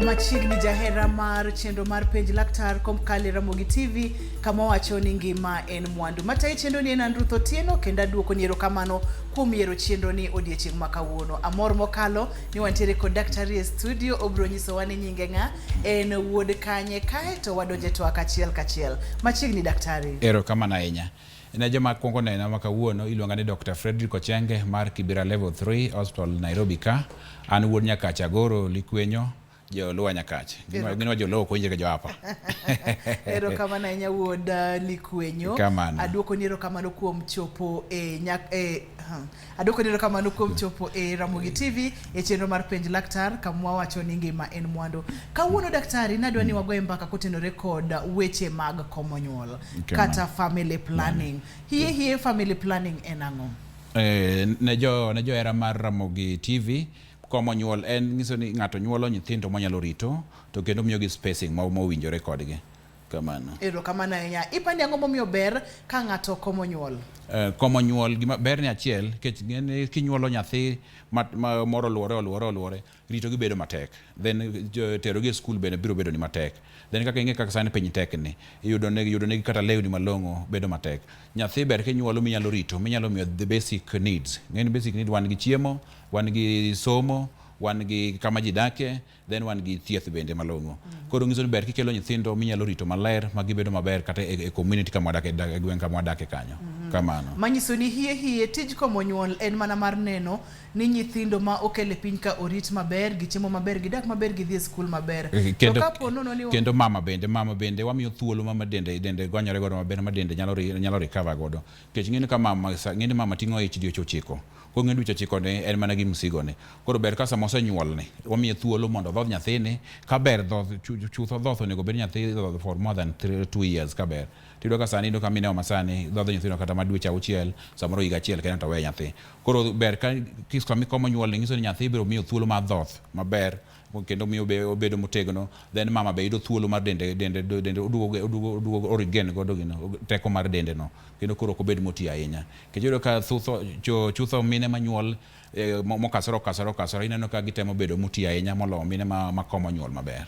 Machiegni jahera mar chenro mar Penj Laktar Komkale Ramogi TV kama wacho ni ngima en mwandu. Matayi chenro ni en an Ruth Otieno kendo aduoko ni erokamano kuom yiero chenro ni odiechieng' ma kawuono. Amor mokalo ni wantiere kod daktari e studio, obiro nyisowa ni nyinge ng'a, en wuod kanye, kae to wadonje twak achiel kachiel. Machiegni daktari. Erokamano ahinya. Ne joma kwongo nena ma kawuono iluonga ni Dr. Fredrick Ochenge mar Kibera Level 3 Hospital Nairobi ka. An wuod Nyakach Agoro Likwenyo, Joluo Nyakach. Gin joluo ok winjre gi joapa. Erokamano ahinya wuod Likwenyo. Kamano. Aduokoni erokamano kuom chopo e nyak e Aduokoni erokamano kuom chopo e Ramogi TV e chenro mar Penj Laktar kama wawacho ni ngima en mwandu. Kawuono daktari nadwa ni wagoye mbaka kotenore kod weche mag komo nyuol kata family planning. Hie hie family planning en ang'o? Ne jo ne johera mar Ramogi TV, komo nyuol en nyiso ni ng'ato nyuolo nyithindo monyalo rito to kendo miyogi spacing mowinjore kodgi. Kamano. Erokamano ahinya. Ipani ang'o momiyo ber ka ng'ato komo nyuol? Komo nyuol gima ber ni achiel nikech ng'eni kinyuolo nyathi ma, ma moro oluore oluore oluore rito gi bedo matek. Then tero gi e skul bende biro bedo ni matek. Then kaka ing'e kaka sani piny tek ni iyudo ne yudo negi kata lewni malong'o bedo matek. Nyathi ber kinyuolo minyalo rito minyalo miyo the basic needs. Ng'eni basic need wan gi chiemo, wan gi somo, wan gi kama ji dake, then wan gi thieth bende malong'o. Koro nyiso ni ber kikelo nyithindo minyalo rito maler ma gibedo maber kata e community kama wadake e gweng' kama wadake kanyo. Kamano. Manyiso ni hie hie tij komo nyuol en mana mar neno ni nyithindo ma okel e piny ka orit maber, gichiemo maber, gidak maber, gidhi e skul maber. Kendo, to kapo nono ni kendo mama bende mama bende wamiyo thuolo mama dende dende gonyore godo maber ma dende nyalo nyalo recover godo. Nikech ing'e ni ka mama ing'e ni mama ting'o ich dweche ochiko. Koro ing'e dweche ochiko ni en mana gi msigo ni. Koro ber ka sama osenyuol ni wamiye thuolo mondo odhodh nyathini. Ka ber dhoth chutho dhoth onego bed nyathi dhodho for more than 2 years ka ber. Tiyudo ka sani iyudo ka minewa masani dhodho nyithindo kata ma dweche auchiel, samoro higa achiel kende to weyo nyathi. Koro ber ka sama ikomo nyuol ni nyiso ni nyathi ibiro miyo thuolo mar dhoth maber kendo miyo obedo motegno. Then mama be yudo thuolo mar dende dende dende oduogo oduogo oduogo o regain godo gino teko mar dende no kendo koro ok obed moti ahinya. Nikech iyudo ka thutho chutho mine manyuol mokasore okasore okasore ineno ka gitemo bedo moti ahinya moloyo mine ma komo nyuol maber.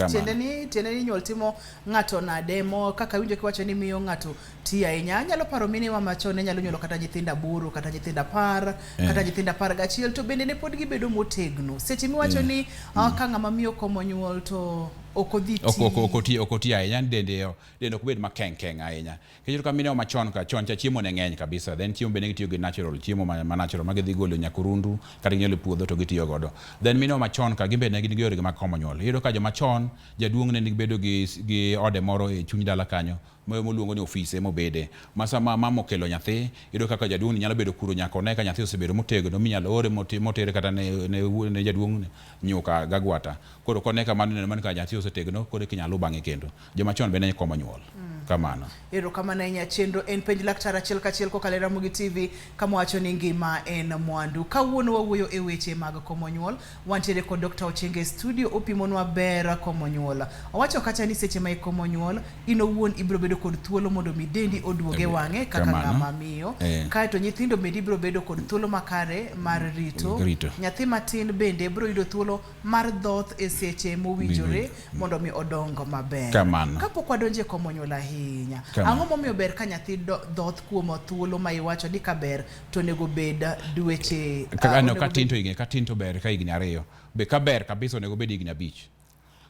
Tiende ni tiende ni nyuol timo ng'ato nade mo kaka winjo kiwacho ni miyo ng'ato ti ahinya. Anyalo paro mine wa machon ne nyalo nyuolo kata nyithindo aboro kata nyithindo 10 kata nyithindo 11 to bende ne pod gibedo motegno. Seche miwacho ni ka ng'ama miyo komo nyuol to ok odhi ti. Ok oti ahinya dende dende ok bed makeng keng ahinya. Nikech ka mine wa machon ka chon cha chiemo ne ng'eny kabisa. Then chiemo bende gitiyo gi natural chiemo ma natural ma gidhi golo nyakurundu kata ginyalo e puodho to gitiyo godo. Then mine wa machon ka gin be ne gin gi yore gi mag komo nyuol. Iyudo ka joma chon jaduong' ne nigi bedo gi gi ode moro e chuny dala kanyo moluongo ni ofise mobede. Ma sama mama okelo nyathi iyudo kaka jaduong' ni nyalo bedo kuro nyaka one ka nyathi osebedo motegno minyalo ore motere kata ne ne jaduong' nyuka gagwata. Koro kone kamano ineno mana ka nyathi osetegno koro eka inyalo luw bang'e kendo. Joma chon be ne komo nyuol. Kamano. Erokamano ahinya. Chenro en Penj Laktar achiel kachiel kokalo e Ramogi TV kama wacho ni ngima en mwandu. Kawuono wawuoyo e weche mag komo nyuol. Wantiere kod Dr. Ochenge e studio opimonwa ber komo nyuol. Owacho kacha ni seche ma ikomo nyuol, in owuon ibiro bedo kod thuolo mondo mi dendi oduog e wang'e kaka ng'ama miyo. Kaeto nyithindo bende ibiro bedo kod thuolo makare mar rito. Nyathi matin bende biro yudo thuolo mar dhoth e seche mowinjore mondo mi odong maber. Kamano. Kapok wadonjo e komo nyuol ahinya, ang'o momiyo ber ka nyathi dhoth kuom thuolo ma iwacho ni ka ber to onego bed dweche Ka, no, ka tin to higni, ka tin to ber ka higni 2. Be ka ber kabisa onego bed higni 5.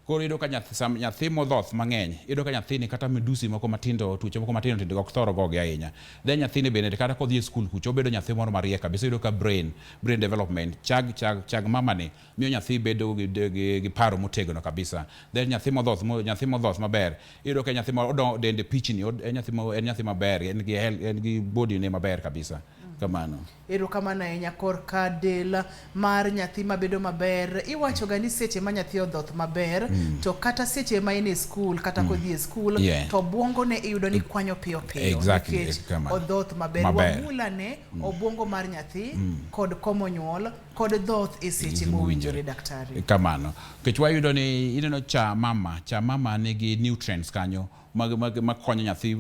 Koro iyudo ka nyathi, sam, nyathi modhoth mang'eny, iyudo ka nyathini kata midusi moko matindo, tuoche moko matindo tindo ok thoro goge ahinya. Then nyathini bende kata kodhi e skul kucho, obedo nyathi moro mariek kabisa. Iyudo ka brain, brain development, chag, chag, chag mamani miyo nyathi bedo gi, gi, gi paro motegno kabisa. Then nyathi modhoth, nyathi modhoth maber, iyudo ka nyathi ma odongo dende pichni, en nyathi ma, en nyathi maber, en gi, en gi body ne maber kabisa. Kamano. Erokamano ahinya korka del mar nyathi mabedo maber. Iwacho ga ni seche ma nyathi odhoth maber to kata seche ma en e skul kata kodhi e skul to obwongo ne iyudo ni kwanyo piyo piyo nikech odhoth maber. Wamulane obwongo mar nyathi kod komo nyuol kod dhoth e seche mowinjore daktari. Kamano. Nikech wayudo ni ineno cha mama, cha mama nigi nutrients kanyo. Makonyo nyathi,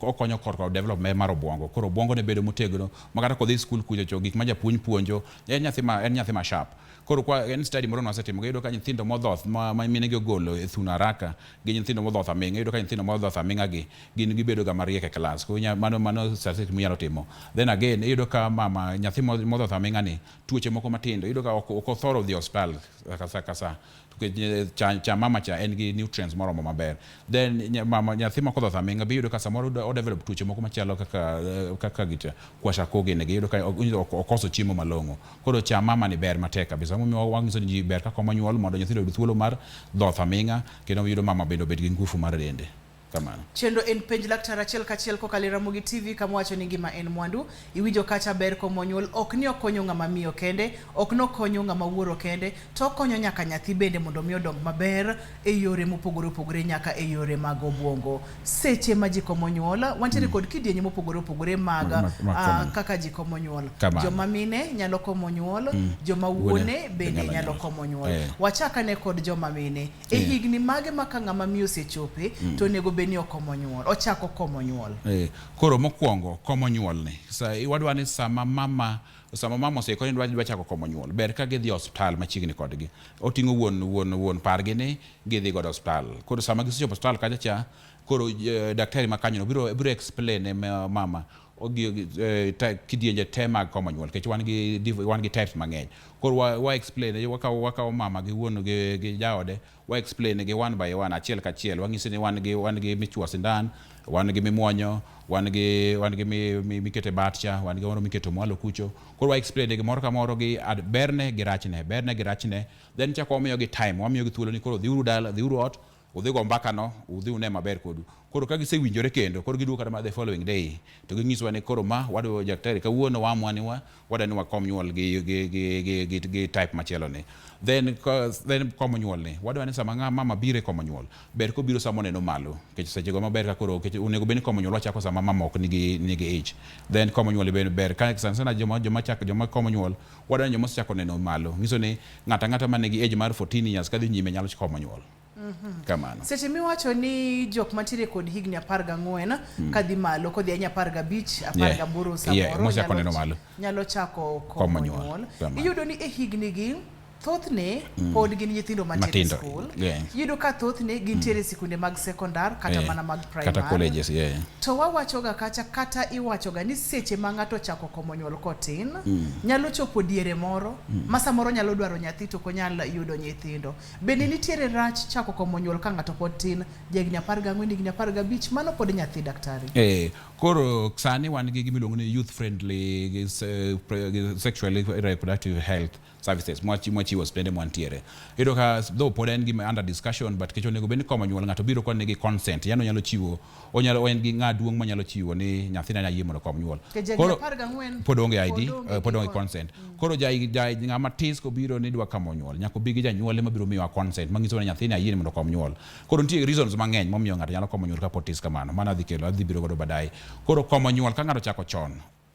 okonyo korka development mar obwongo. Koro obwongo ne bedo motegno ma kata kodhi skul kucho cho gik ma japuonj puonjo en nyathi ma sharp. Koro kwa en study moro nwasetimo, iyudo ka nyithindo modhoth ma minegi ogolo e thuno haraka gi nyithindo modhoth aming'a, iyudo ka nyithindo modhoth aming'a gi gin gibedo ga mariek e klas. Koro mano statistic minyalo timo. Then again, iyudo ka mama nyathi modhoth aming'a ni tuoche moko matindo, iyudo ka ok othoro dhi osiptal ka ka sa nikech cha mama cha en gi nutrients moromo maber. Then mama nyathi ma kodhoth aming'a be iyudo ka samoro o develop tuoche moko machalo kaka gite kwashiorkor gini gi, iyudo ka okoso chiemo malong'o. Koro cha mama ni ber matek kabisa. Momiyo wanyiso ni ji ber ka komo nyuol mondo nyithindo oyud thuolo mar dhoth aming'a kendo yudo mama bende obed gi ngufu mar dende. Kamano. Chenro en Penj Laktar achiel kachiel kokalo e Ramogi TV, kama wacho ni ngima en mwandu. Iwinjo kacha ber komo nyuol ok ni okonyo ng'ama miyo kende, ok nokonyo ng'ama wuoro kende, to okonyo nyaka nyathi bende mondo mi odong maber e yore mopogore opogore nyaka e yore mag obwongo. Seche ma ji komo nyuol, wantiere kod kidienje mopogore opogore mag mag komo. Kaka ji komo nyuol. Kamano. Joma mine nyalo komo nyuol, joma wuone bende nyalo nyalo nyuol. komo nyuol. Wachak ane kod joma mine. E higni mage ma ka ng'ama miyo osechope to onego bed ni okomo nyuol, ochako komo nyuol? Koro mokwongo, komo nyuol ni sa wadwa ni sama mama oseikore ni dwa chako komo nyuol, ber ka gidhi e osiptal machiegni kodgi. Oting'o wuon pargi ni gidhi godo osiptal. Koro sama gisechopo osiptal kacha cha, koro daktari ma kanyono biro explain ne mama kidienje te mag komo nyuol, nikech wan gi types mang'eny. Koro wa explain, wakawo mama gi wuon gi jaode, wa explain gi one by one, achiel kachiel. Wang'ise ni wan gi michuo sindan, wan gi mimuonyo, wan gi mikete bat cha, wan gi moro miketo mwalo kucho. Koro wa explain gi moro ka moro gi berne gi rachne, berne gi rachne. Then chako wamiyo gi time, wamiyo gi thuolo ni koro dhiuru dala, dhiuru ot, udhi go mbaka no, udhi une maber kodu. Koro ka gisewinjore kendo, koro giduogo kata ma the following day to ginyisowa ni koro ma wadwa, daktari, kawuono waamua ni wadwa ni wakom nyuol gi type machielo ni. Then komo nyuol ni wadwa ni sama ng'a mama biro e komo nyuol, ber kobiro sama oneno malo, nikech seche go maber ka koro nikech onego bed ni komo nyuol wachako sama mama ok nigi ich. Then komo nyuol bende ber ka sana sana joma komo nyuol, wadwa ni joma osechako neno malo, nyiso ni ng'ato ang'ata man nigi age mar 14 years kadhi nyime nyalo komo nyuol. Kamano. Seche miwacho ni jok mantiere kod higni 14 kadhi malo, kodhi ahinya 15, 18 samoro mochako neno malo. Nyalo chako komo komo nyuol. nyuol. Kamano. Iyudo ni e higni gi thothne pod gin nyithindo mantiere e Matindo, skul. Iyudo ka thothne gintiere e sikunde mag sekondar kata mana mag primary. Kata colleges, yeah. To wawachoga kacha kata iwachoga ni seche ma ng'ato ochako komo nyuol kotin, nyalo chopo diere moro ma samoro nyalo dwaro nyathi to ok onyal yudo nyithindo. Bende nitiere rach chako komo nyuol ka ng'ato pod tin, jahigni 14, higni 15, mano pod nyathi, daktari? Koro sani wan gi gimiluongo ni youth friendly gi sexually reproductive health services mwachiwo osiptende mwantiere. Iyudo ka though pod en gima under discussion, but kech onego bed ni komo nyuol ng'ato biro ka nigi consent, yani onyalo chiwo, onyalo en gi ng'a duong' manyalo chiwo ni nyathina ne ayie mondo okom nyuol. Nikech jahigni Koro 14 pod onge ID, pod onge pod gi onge consent. Koro ja ng'ama tis kobiro ni dwa kamo nyuol, nyaka obi gi janyuolne mabiro miyowa consent manyiso ni nyathini ayie mondo okom nyuol. Koro nitie reasons mang'eny momiyo ng'ato nyalo komo nyuol kapod tis kamano. Mano adhi kelo, adhi biro godo baadaye. Koro komo nyuol ka ng'ato ochako chon,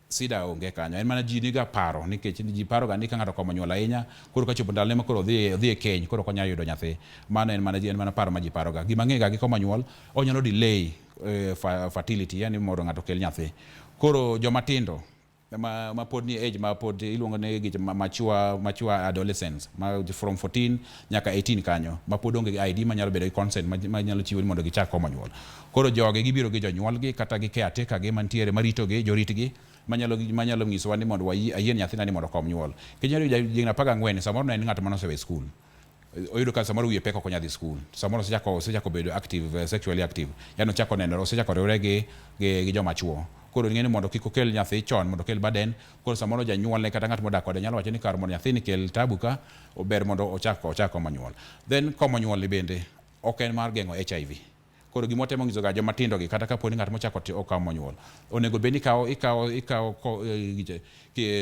sida onge kanyo. En mana ji niga paro nikech ji paro ga ni ka ng'ato okomo nyuol ahinya, koro kachopo ndalone ma koro odhi e keny, koro ok onyal yudo nyathi. Mano en mana paro ma ji paro ga. Gima ang'e ga gi komo nyuol, onyalo delay fertility, yani mondo ng'ato okel nyathi. Koro joma tindo ma pod ni age ma pod iluongo ni gich mature adolescents ma from 14 nyaka 18 kanyo, ma pod onge gi ID manyalo bedo gi consent ma nyalo chiwo ni mondo gichak komo nyuol. Koro jogi gibiro gi jonyuolgi kata gi caretaker gi mantiere maritogi, joritgi manyalo nyisowa ni mondo ayie nyathina ni mondo okom nyuol. Kinyalo yudo jahigni 14, samoro ne en ng'at manosewe skul. Oyudo ka samoro wiye pek, ok onyal dhi skul. Samoro osechako bedo active, sexually active. Yani ochako nenore, osechako riwore gi joma chuo. Koro ing'e ni mondo kik okel nyathi chon, mondo okel burden, koro samoro janyuolne kata ng'at modak kode nyalo wacho ni kar mondo nyathini kel tabu ka, ber mondo ochak komo nyuol. Then komo nyuol ni bende ok en mar geng'o HIV. Koro gima watemo nyiso ga joma tindo gi, kata kapo ni ng'at mochako okawo nyuol, onego bed ni ikawo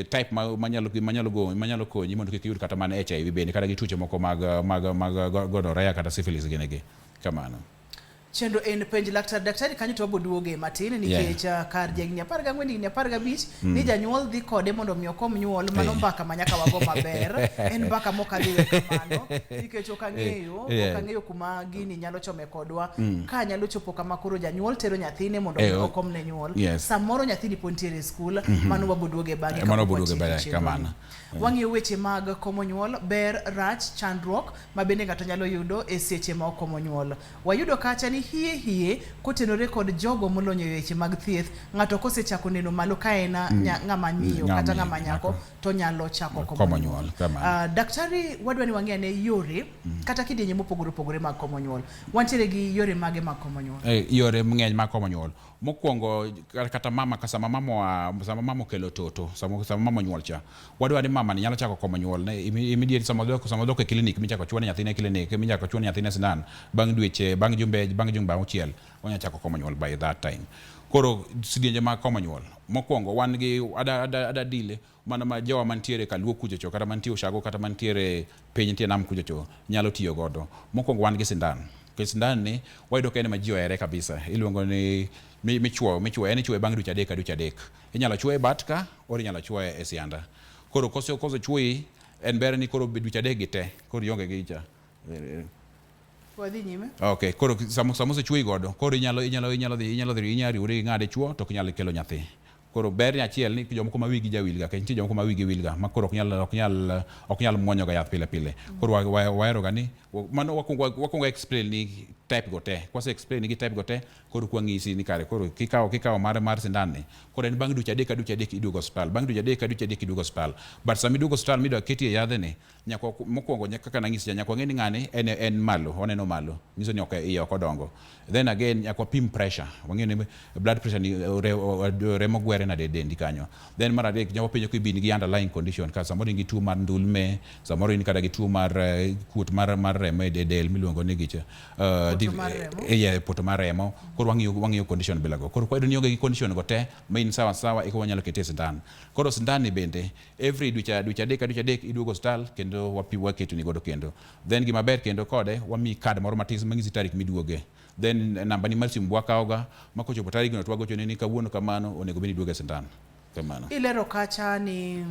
type manyalo konyi mondo kik iyud kata mana HIV bende kata gi tuoche moko mag gonorrhea kata syphilis gini gi. Kamano. Chenro en penj laktar. Daktari kanyo to wabo duoge matin nikech yeah. Kar jahigni 14 higni 15 ni janyuol dhi kode mondo mi okom nyuol mano mbaka ma nyaka wago maber en mbaka mok adhi we kamano nikech ok ang'eyo ok ang'eyo kuma gini nyalo chome kodwa ka nyalo chopo kama koro janyuol tero nyathine mondo mi okom ne nyuol samoro nyathini pod nitiere e skul mano wabo duoge bang'e Mano kapok wabo duoge watieko baadaye, chenro ni. kamano. Wang'iyo weche mag komo nyuol, ber, rach, chandruok ma bende ng'ato nyalo yudo e seche ma okomo nyuol. Wayudo kacha ni hie hie kotenore kod jogo molony e weche mag thieth, ng'ato kosechako neno malo ka en ng'ama miyo kata ng'ama nyako to nyalo chako komo nyuol. Daktari, wadwa ni wang'i ane yore kata kidienje mopogore opogore mag komo nyuol. Wantiere gi yore mage mag komo nyuol? Yore mang'eny mag komo nyuol. Mokwongo kata mama ka sama mama oa sama mama okelo toto sama sama mama onyuol cha wadwa ni mama ni nyalo chako komo nyuol ne immediate sama odok e clinic michako chuone nyathine e clinic michako chuone nyathine sindan bang' dweche bang' jumbe bang' jumbe auchiel onya chako komo nyuol by that time. Koro sidienje mag komo nyuol mokwongo wan gi ada ada ada deal mana ma jowa mantiere kaluo kuchocho kata mantie Ushago kata mantiere piny nitie nam kuchocho nyalo tiyo godo. Mokwongo wan gi sindan. Nikech sindan ni wayudo ka en ema ji ohere kabisa. Iluongo ni michuoyo michuoyo en ichuoye bang' dweche adek ka dweche adek. Inyalo chuoye e bat ka or inyalo chuoye e sianda. Koro kose kosechuoyi en ber ni koro dweche adek gi te koro ionge gi cha. Wadhi nyime. Okay, koro sama sama osechuoyi godo koro inyalo inyalo inyalo dhi inyalo dhi inyalo riwori gi ng'ade chuo to ok inyal kelo nyathi. Koro ber ni achiel ni jomoko ma wigi jawilga nikech nitie jomoko ma wigi wilga ma koro ok nyal ok nyal ok nyal muonyo ga yath pile pile. Koro wahero ga ni mano wakwongo wakwongo explain ni type go te. Kwase explain ni gi type go te koro kwang'isi ni kare koro kikawo kikawo mar mar sindan ni koro en bang' dweche adek ka dweche adek iduogo osiptal bang' dweche adek ka dweche adek iduogo osiptal. But sama iduogo osiptal midwa ketie yadhe ni nyaka mokwongo kaka nang'isi cha nyaka wang'e ni ng'ani en en malo oneno malo nyiso ni ok iye ok odongo. Then again nyaka wapim pressure wang'e ni blood pressure ni remo gwere nade e dendi kanyo. Then mar adek nyaka wapenjo ka in gi underlying condition ka samoro in gi tuo mar ndulme samoro in kata gi tuo mar kuot mar mar remo e del miluongo ni gicha Poto mar remo. yeah, poto mar remo. Koro wang'iyo wang'iyo condition bila go. Koro kwayudo ni ionge gi condition go te ma in sawa sawa eka wanyalo kete e sindan. Koro sindan ni bende every dweche dweche adek ka dweche adek iduogo osiptal kendo wapi waketoni godo kendo. Then gima ber kendo kode wamiyi card moro matis manyisi tarik miduoge. Then namba ni mar simu wakawoga ma kochopo tarigno to wagochoni ni kawuono kamano onego bed ni iduogo e sindan. Kamano. Ilero kacha ni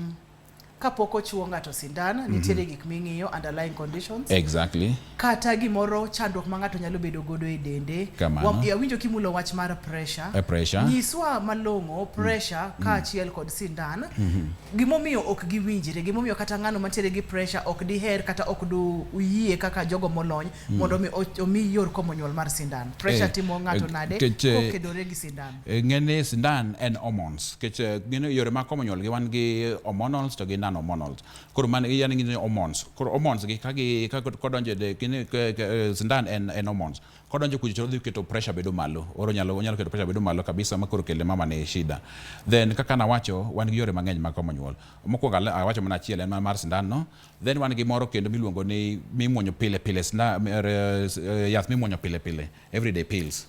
kapok ochuo ng'ato sindan nitiere gik ming'iyo underlying conditions Exactly. kata gimoro chandruok ma ng'ato nyalo bedo godo e dende. Kamano. Awinjo kimulo wach mar pressure. Pressure. Nyiswa malong'o pressure kaachiel kod sindan. Gimomiyo ok giwinjre, gimomiyo kata ng'ano mantiere gi pressure ok diher kata ok du uyie kaka jogo molony mondo mi omi yor komo nyuol mar sindan. Pressure timo ng'ato nade kokedore gi sindan? Ng'eni sindan en hormones. Nikech ng'eni yore mag komo nyuol gi wan gi hormonals to gi non hormonals. Koro man yani ng'eni hormones. Koro hormones gi ka gi ka kodonjo e sindan en en hormones. Kodonjo kucho to odhi keto pressure bedo malo. Oro nyalo onyalo keto pressure bedo malo kabisa ma koro kelne mama ne shida. Then kaka nawacho wan gi yore mang'eny mag komo nyuol. Mokwongo awacho mana achiel en mar sindan no. Then wan gi moro kendo miluongo ni mimuonyo pile pile sindan yath mimuonyo pile pile everyday pills.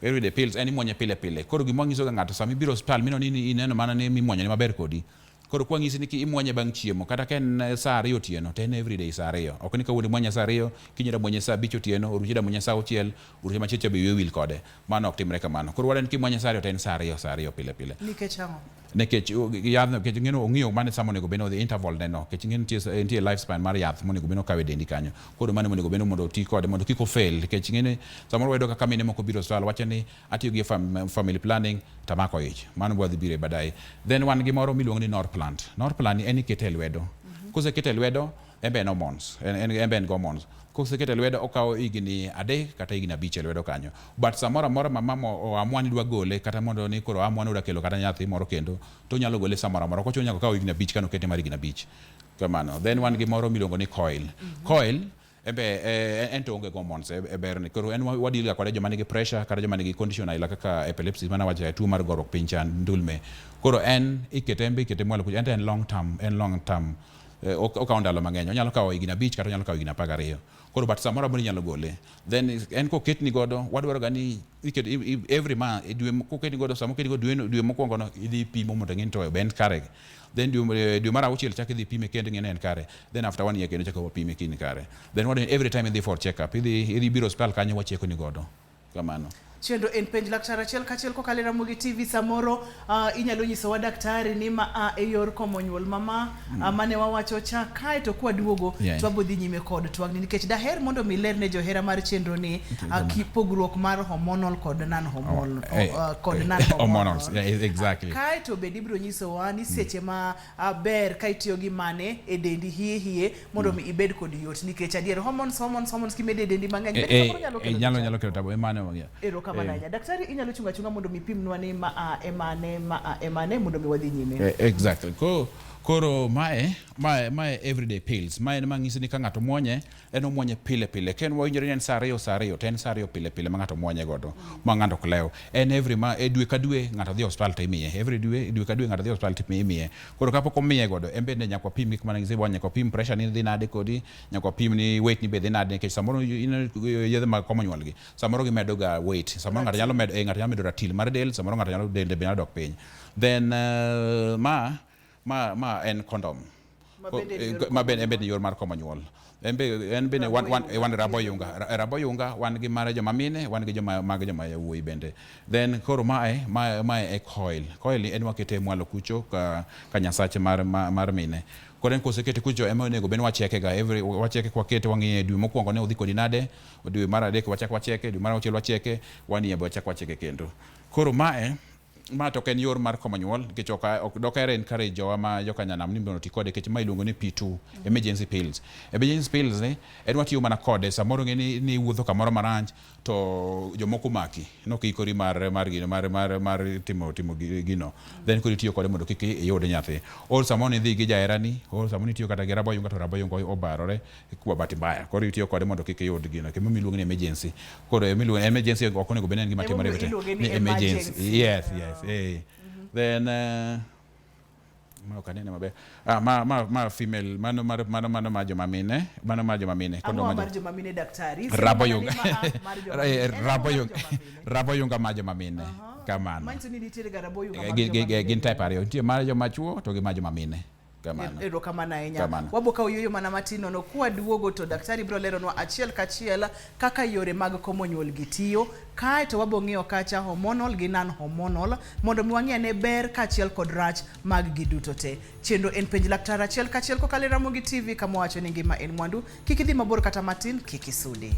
Everyday pills en imuonye pile pile. Koro gima wanyiso ga ng'ato sama ibiro osiptal mineno ni ineno mana ni mimuonyo ni maber kodi. Koro kwang'isi ni imuonye bang' chiemo kata ka en saa ariyo otieno to en everyday saa ariyo. Ok ni kawuono imuonye saa ariyo, kiny ida muonye saa abich otieno, orucha ida muonye saa auchiel, orucha machielo cha be wiyi owil kode. Mano ok timre kamano. Koro wadwa ni kimuonye saa ariyo to en saa ariyo saa ariyo pile pile. Nikech ang'o? Nikech yadhno nikech ing'eni ong'iyo mane sama onego bed ni odhi interval ne no nikech ing'eni nitie nitie life span mar yath monego bed ni okawo e dendi kanyo. Koro mano monego bed ni mondo oti kode mondo kik ofail nikech ing'eni samoro wayudo kaka mine moko biro osiptal wacho ni atiyo gi family planning to amako ich. Mano wadhi bire baadaye. Then wan gi moro miluongo ni Norplant. Norplant ni en ikete e lwedo. Kosekete e lwedo en be en hormones. En, en, en be en gi hormones. Kosekete e lwedo okawo higni adek kata higni abich e lwedo kanyo. But samoro amora ma mama oamua ni dwa gole kata mondo ni koro oamua ni odwa kelo kata nyathi moro kendo to onyalo gole samoro amora. Ok ochuno nyaka okaw higni abich kane okete mar higni abich. Kamano. Then wan gi moro miluongo ni coil. Coil en be en to onge hormones e berne. Koro en wadeal ga kode joma nigi pressure kata joma nigi condition aila kaka epilepsy mana wacho tuo mar goruok piny cha ndulme. Koro en ikete en be ikete mwalo kucha en to en long term en long term okawo ndalo mang'eny. Onyalo kawo higni abich kata onyalo kawo higni apar gariyo. Koro but samoro amora inyalo gole. Then en koketni godo wadwaro ga ni iket every month dwe koketni godo sama oketni godo dwe dwe mokwongo no idhi pimo mondo ing'e ni to be en kare. Then dwe dwe mar auchiel chak idhi pime kendo ing'e ni en kare. Then after one year kendo chak wapime kiny kare. Then wadwa ni every time idhi for check up idhi idhi biro osiptal kanyo wacheko ni godo. Kamano. Chenro en penj laktar achiel kachiel kokalo e Ramogi TV. Samoro inyalo nyisowa daktari ni ma a e yor komo nyuol mama mane wawacho cha kae to kwaduogo to wabo dhi nyime kod twagni nikech daher mondo mi ler ne johera mar chenro ni pogruok mar hormonal kod non hormonal kod non hormonal. Yeah, exactly. Kae to bende ibiro nyisowa ni seche ma ber ka itiyo gi mane e dendi hie hie mondo mi ibed kod yot nikech adier hormones hormones hormones kimedo e dendi mang'eny bende samoro nyalo kelo nyalo nyalo kelo tabu emane yeah. Erokamano ahinya. Daktari inyalo chungo achunga mondo mi pimnwa ni ma a emane ma a emane mondo mi wadhi nyime. Exactly. Koro mae mae mae everyday pills. Mae en mang'isi ni ka ng'ato muonye en omuonye pile pile. Ka en wawinjore ni en saa ariyo saa ariyo to en saa ariyo pile pile ma ng'ato muonye godo ma ng'ato ok lew. En every ma e dwe ka dwe ng'ato dhi e osiptal to imiye. Every dwe dwe ka dwe ng'ato dhi e osiptal to imiye. Koro kapok omiye godo en bende nyaka wapim gik mane nyaka wapim pressure ni dhi nade kodi, nyaka wapim ni weight ni be dhi nade nikech samoro yedhe mag komo nyuol gi samoro gimedo ga weight. Samoro ng'ato nyalo medo ng'ato nyalo medo ratil mar del, samoro ng'ato nyalo dende be nyalo dok piny. Then ma ma ma en condom. Ma bende en bende yor mar komo nyuol. En be en bende wan wan wan raboyunga. Raboyunga wan gi mar joma mine, wan gi joma mag joma yawuoyi bende. Then koro mae mae mae e coil. Coil ni en wakete mwalo kucho ka ka nyasache mar mar mine. Koro en kosekete kucho ema onego bed ni wacheke ga every wacheke kwakete wang'iye dwe mokwongo ne odhi kodi nade, dwe mar adek wachak wacheke, dwe mar auchiel wacheke, one year be wachak wacheke kendo. Koro mae ma to ok en yor mar komo nyuol nikech ok ok dok aher encourage jowa ma joka nyanam ni mondo oti kode nikech ma iluongo ni P2 emergency pills. Emergency pills ni en watiyo mana kode samoro ing'e ni ni iwuotho kamoro marach to jomoko omaki nok iikori mar mar gino mar mar mar timo timo gino then koro itiyo kode mondo kik iyud nyathi. Or samoro nidhi gi jaherani or samoro itiyo kata gi raboyunga to raboyunga obarore kwa bahati mbaya koro itiyo kode mondo kik iyud gino kendo miluongo ni emergency. Koro emiluongo emergency ok onego bed ni en gima timore ni emergency. Yes, yes. Eh. Then ma ok anene maber. Ah, ma ma ma female mano mar mano mano ma joma mine, mano ma joma mine. Ang'o mar joma mine daktari? Raboyunga. Raboyunga. Raboyunga ma joma mine. Kamano. Manyiso ni nitiere ga raboyunga mar joma mine. Gin type ariyo. Nitie mar joma chuo to gi mar joma mine. Kamano. Erokamano ahinya. Wabo kawo yueyo mana matin nono kwaduogo to daktari biro leronwa achiel kachiel kaka yore mag komo nyuol gi tiyo. Kae to wabo ng'iyo kacha hormonal gi non hormonal mondo mi wang'i ane ber kaachiel kod rach mag gi duto te. Chenro en penj laktar achiel kachiel kokalo e Ramogi TV kama wacho ni ngima en mwandu. Kik idhi mabor kata matin, kik isudi.